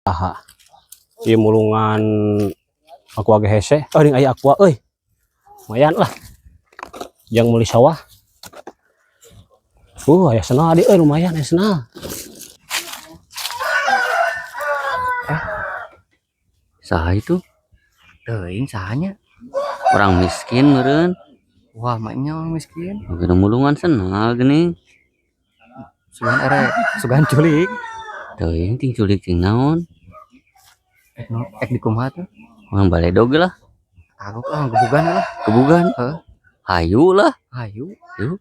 Aha. Ieu mulungan Aqua ge hese. Oh, ning aya Aqua euy. Lumayan lah. Jang meuli sawah. Aya sendal di euy, lumayan aya sendal. Saha itu? Teuing sahanya. Orang miskin meureun. Wah, maknya orang miskin. Oke, mulungan sendal geuning. Sugan ere, sugan culik. Teuing ting culik ting naon. Ek no, ek di kumaha tuh? Orang baledog lah. Kagok lah, gebugan lah. Gebugan. Heuh. Hayu lah. Hayu. Yuk.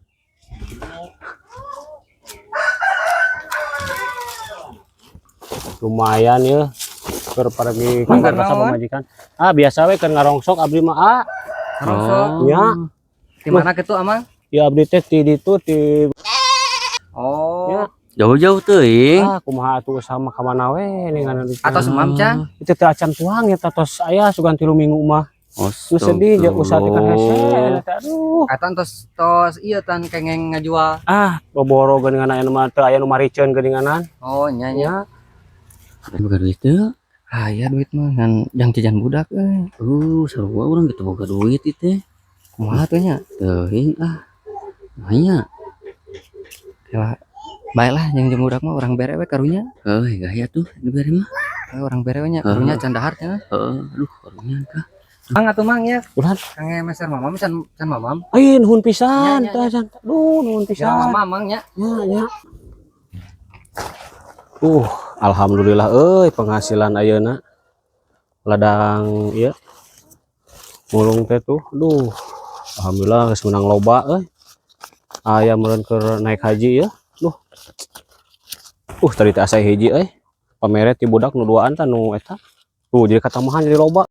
Lumayan ya. Keur pergi Mang, ka naon? pamajikan. Ah, biasa we keur ngarongsok abdi mah ah. Ngarongsok. Oh. Nya. Di mana kitu amang? Ya abdi teh ti ditu ti Oh. Ya. Jauh-jauh teuing. Ah, kumaha atuh sama ka mana we ningan Atau semam can? Itu teh acan tuang ya tos aya sugan 3 minggu mah. Nu sedih jeung usaha teh kan hese teh aduh. Eta tos tos ieu tan kengeng ngajual. Ah, boboro geuningan aya nu mah teu aya nu mariceun geuninganan. Oh, nya nya. Nya. Boga duit teu? Aya duit mah ngan jang jajan budak euy. Sarua urang gitu boga duit ieu teh. Kumaha tuh nya? Teuing ah. Nya. Ya, baiklah yang jeung budak mah urang bere we karunya. Heuh, gaya tuh dibere mah. Heuh, urang bere we nya karunya can dahar nya. Heeh, aduh karunya kah. Mang atuh mang ya. Ulah. Kange meser mamam can can mamam. Euy, nuhun pisan Nya, nya, teh can. Aduh, nuhun Ya pisan. mamam mang nya. Nya, nya. Alhamdulillah euy penghasilan ayeuna. Ladang ieu mulung teh tuh. Aduh, alhamdulillah geus menang loba euy. Aya meureun keur naik haji ya. Duh. Tadi teh asa hiji euy. Pamere ti budak nu duaan tah nu eta. Tuh jadi katamahan jadi loba.